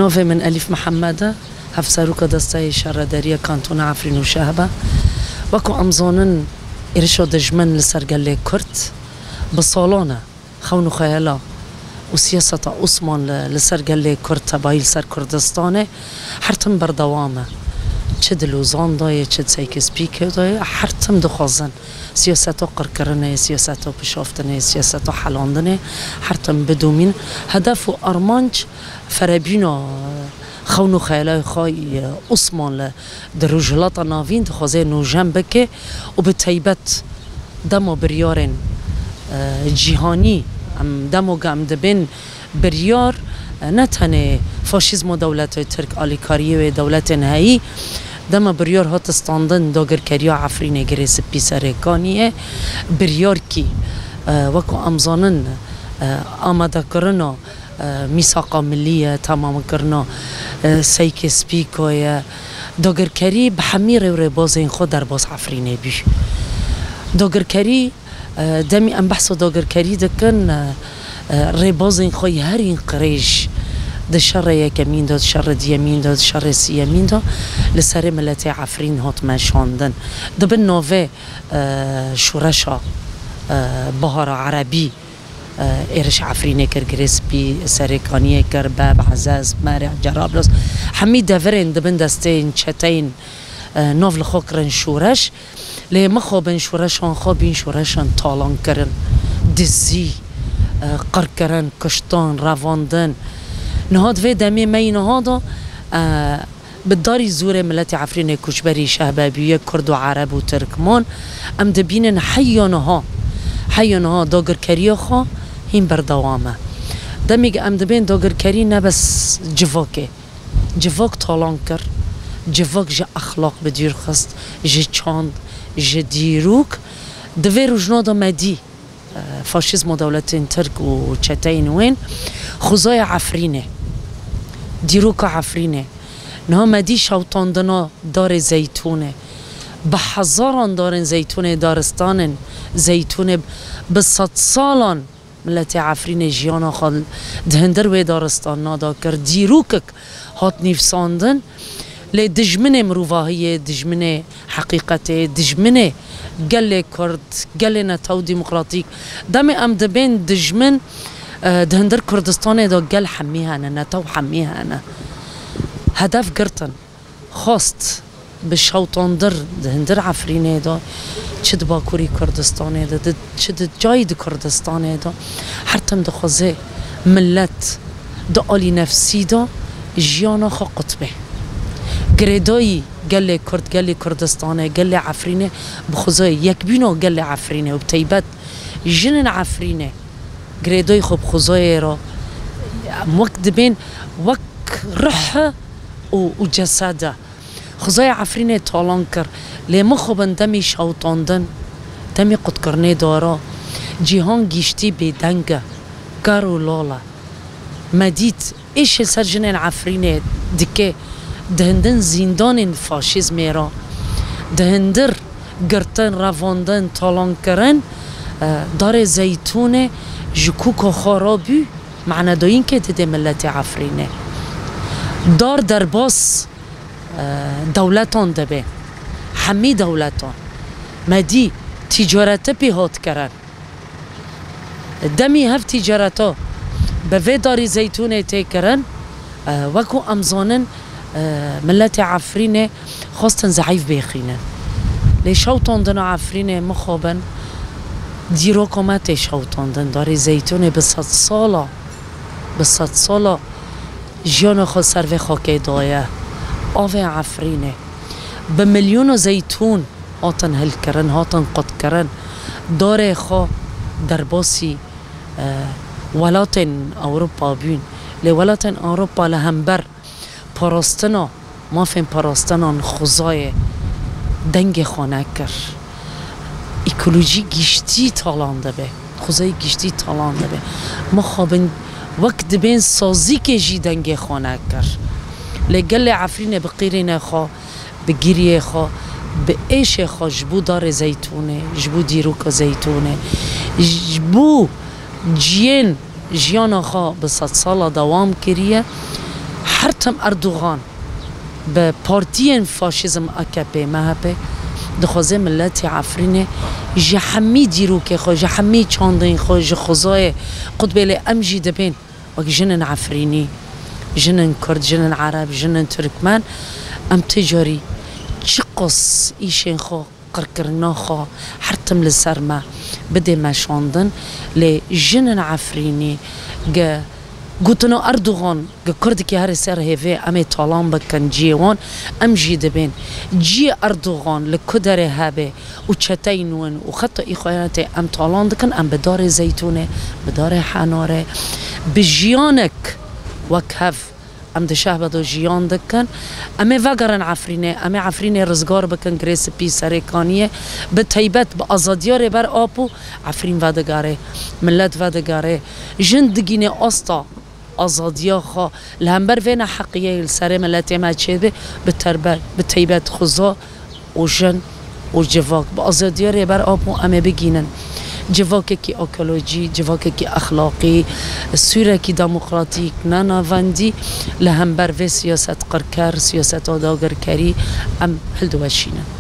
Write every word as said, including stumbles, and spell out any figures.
Navê min Elîf Mihemed e, hevseroka Desteya Şaredariya Kantona Efrîn û Şehb e. Wekû em zanin, êrişa dijmin li ser gelê Kurd bi salan e. Xewn û xeyala û siyaseta Osmanli li ser gelê Kurd, tebayî li ser Kurdistanê, her tim berdewam e. Çi di Lozan de ye, çi di Sykes-Picot de ye, her tim dixwazin siyaseta qirkirinê, siyaseta pişaftinê, siyaseta helandinê her tim bidomîn. Hedef û armanc ferebîna xewn û xeyalay xwe yê Osmanli di Rojhilata Navîn dixwaze nûjen bike û bi taybet dema biryarên, e, cîhanî, em dema ku em dibên biryar, e, ne tenê faşîzma dewletê Tirk, alîkariyê wê dewletên heyî, dema biryar hat standin dagirkeriya Efrînê Girê Spî Serêkaniyê, biryarkî, e, wekû em zanin, e, amadekirina, e, mîsaqa milî ye, temamkirina, e, Sykes-Picot ye. Dagirkerî bi hemî rêw rêbazên xwe derbas Efrînê bî. Dagirkerî, e, demî em behsa dagirkerî dikin, e, e, rêbazên xwe yê herîn qirêj di şerê yekemîn de, di şerê diyemîn de, di şerê siyemîn de li serê miletê Efrîn hat meşandin. Di bin navê, e, şoreşa, e, Bihara Erebî, e, êriş Efrînê kir, Girê Spî Serêkaniyê kir, Beb, Ezez, Merî, Cerablos, hemî devirên di bin desteyên çeteyên, e, nav li xwe kirin şoreş. Lê mixabin şoreşan xwe bîn şoreşan talankirin, dizî, e, qirkirin, kuştin, revandin. Niha di vê demê me yî niha de, e, bi darî zorê miletê Efrînê koçberî şehbe bûye, Kurd û Ereb û Tirkman. Em dibînin heya niha, heya niha dagirkeriya xwe hîn berdewam e. Demê ku em dibên dagirkerî ne bes civakê, civak talan kir, civak ji exlaq bi dûr xist, ji çand, ji dîrok. Di vê rojna de me dî, e, faşîzma dewletên Tirk û çeteyên wên xwezaya Efrînê, dîroka Efrînê. Niha me dî şewitandina darê zeytûnê. Bi hezaran darên zeytûnê, daristanên zeytûnê bi sedsalan miletê Efrînê jiyana xwe di hundir wê daristana de kir. Dîrokek hat nivîsandin. Lê dijminê mirovahiyê, dijminê heqîqetê, dijminê gelê Kurd, gelê netew demokratîk. Demê em dibên dijmin, e, di hundir Kurdistanê de gel hemî hene, netew hemî hene. Hedef girtin, xwest bi şewtandir di hundir Efrînê de, çi di Bakurî Kurdistanê de, di, çi di cayî di Kurdistanê de, her tim dixwaze milet di alî nefsî de jiyana xwe qut be. Girêdayî gelê Kurd, gelê Kurdistanê, gelê Efrînê bi xwezayê yekbîna gelê Efrînê û bi taybet jinên Efrînê girêdayî xwe bi xwezayê re em wek dibên wek ruh û, û cesed e. Xwezaya Efrînê talan kir. Lê mixabin demî şewitandin, demî qutkirinê dara. Cîhan giştî bêdeng e, ker û lal e. Me dît êşê ser jinên Efrînê dike di hindin zîndanên faşîzmê re, di hindir girtin, revandin, talankirin, e, darê zeytûnê ji kûka xwe rabû, manedayînkê dide miletê Efrînê. Dar derbas, e, dewletan dibe. Hemî dewletan. Me dî tîcarete pê hat kirin. Demî hev tîcareta bi vê darî zeytûnê tê kirin, e, wekû em zanin, e, miletê Efrînê xwestin zeîf bêxînin. Lê şewtandina Efrînê mixabin dîroka me tê şewtandin. Darê zeytûnê bi sedsala, bi sedsala jiyana xwe ser vê xakê daye. Avê Efrînê bi milyona zeytûn hatin hilkirin, hatin qutkirin. Darê xwe derbasî, e, welatên Ewropa bûn. Lê welatên Ewropa li hember parastina mafên parastinan xwezayê dengê xwe nekir. Ekolojî giştî talan dibe. Xwezayê giştî talan dibe. Mixabin wek dibên sazîkê jî dengê xwe nekir. Lê gelê Efrînê bi qîrînê xwe, bi giriyê xwe, bi êşê xwe ji bo darê zeytûnê, ji bo dîroka zeytûnê, ji bo ciyên jiyana xwe bi sedsala dewam kiriye, her Tim Erdogan bi partiyên faşîzm A K P, M H P dixwaze miletê Efrînê ji hemî dîrokê xwe, ji hemî çandên xwe, ji xwezayê qut bê, lê em jî dibên wek jinên Efrînî, jinên Kurd, jinên Ereb, jinên Tirkmen, em ti carî çiqas îşên xwe, qirkirina xwe her tim li ser me bidê meşandin, lê jinên Efrînî gi gotina Erdogan gi kurdekî herê ser hêvê em ê talan bikin ciyê wan, em jî dibên ciyê Erdogan li ku derê hebe û çeteyên win û xeta îxwanetê em talan dikin, em bi darê zeytûnê, bi darê henarê, bi jiyanek wek hev em di şehbê de jiyan dikin. Em ê vegerin Efrînê, em ê Efrînê rizgar bikin girê spî Serêkaniyê. Bi teybet bi azadiya Rêber Apo Efrîn vedigere, milet vedigere. Jin digîne asta azadiya xwe. Li hember vê neheqiyê li serê miletê me çêbe, bi terbe, bi teybet xuza û jin û civak. Bi azadiya Rêber Apo em ê bigînin civakekî ekolojî, civakekî exlaqî, sûrekî demokratîk, ne navendî. Li hember vê siyaset qirker, siyaseta dagirkerî em hildiweşînin.